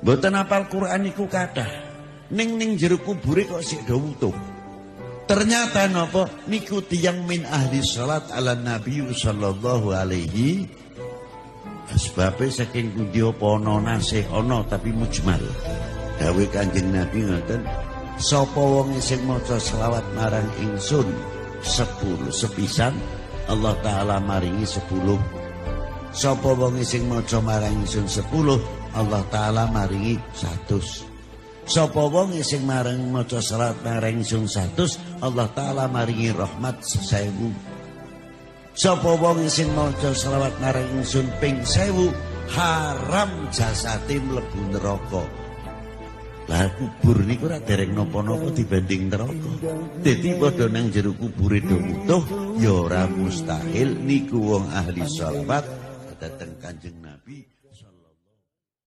Mboten apal Quran niku kathah. Ning ning jero kubure kok sik do wutuh. Ternyata napa niku tiyang min ahli salat ala Nabi sallallahu alaihi. Sebabe saking pundi apa ana nasih ana tapi mujmal. Dawuh Kanjeng Nabi ngoten, sapa wong sing maca selawat marang ingsun 10 sepisan, Allah Ta'ala maringi 10. Sapa wong sing maca marang ingsun 10, Allah Ta'ala maringi 100. Sapa wong sing marang maca selawat marang ingsun 100, Allah Ta'ala maringi rahmat 1000. Sapa wong sing maca selawat marang ingsun ping 1000, haram jasate mlebu neraka. Lah kubur niku ora dereng napa-napa dibanding neraka. Dadi padha nang jero kubure do utuh ya ora mustahil niku wong ahli selawat dateng Kanjeng Nabi.